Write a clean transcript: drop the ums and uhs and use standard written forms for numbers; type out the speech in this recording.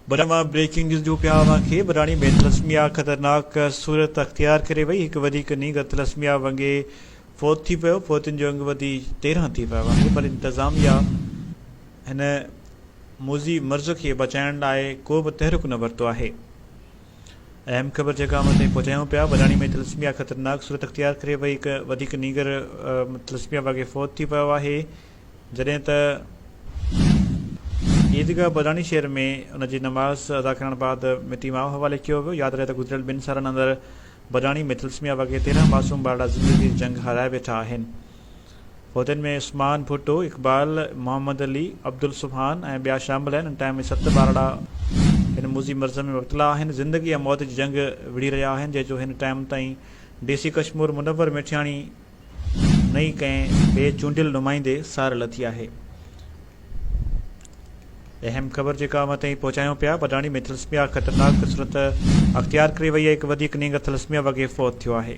بڊاڻي مان breaking news ڏيون پيا اوهان کي بڊاڻي ۾ ٿلسميا خطرناڪ صورت اختيار ڪري وئي هڪ وڌيڪ نينگر ٿلسميا ونگي فوت ٿي پيو فوتين جو انگ وڌي 13 ٿي ويو آهي پر انتظاميا هن موذي مرض کي بچائڻ لاء ڪو به تحرڪ نه ورتو آهي اهم خبر جيڪا اوهان تائين پهچايون پيا بڊاڻي ۾ ٿلسميا خطرناڪ صورت اختيار ڪري وئي هڪ وڌيڪ نينگر ٿلسميا وگي فوت ٿي پيو آهي جڏهن ته عيدگاهه بداڻي شهر ۾ ان جي نماز ادا ڪرڻ بعد مٽي ماء حوالي ڪيو ويو. ياد رهي ته گذريل ٻن سالن اندر بداڻي ۾ ٿلسميا وگهي 13 معصوم ٻارڙا زندگي جي جنگ هارائي ويٺا آهن. فوتين ۾ عثمان ڀٽو، اقبال، محمد علي، عبدالسبحان ۽ ٻيا شامل آهن. ان ٽائيم ۾ ست ٻارڙا هن موذي مرض ۾ مبتلا آهن. زندگي ۽ موت جي جنگ وڙهي رهيا آهن جنهن جو هن ٽائيم تائين ڊي سي ڪشمور منور مٺياڻي نه ئي ڪنهن ٻئي چونڊيل نمائندي سار لٿي آهي. اهم خبر جيڪا اوهان تائين پهچايون پيا، بڊاڻي ۾ ٿلسميا خطرناڪ صورت اختيار ڪري وئي آهي، هڪ وڌيڪ نينگر ٿلسميا وگهي فوت ٿيو آهي.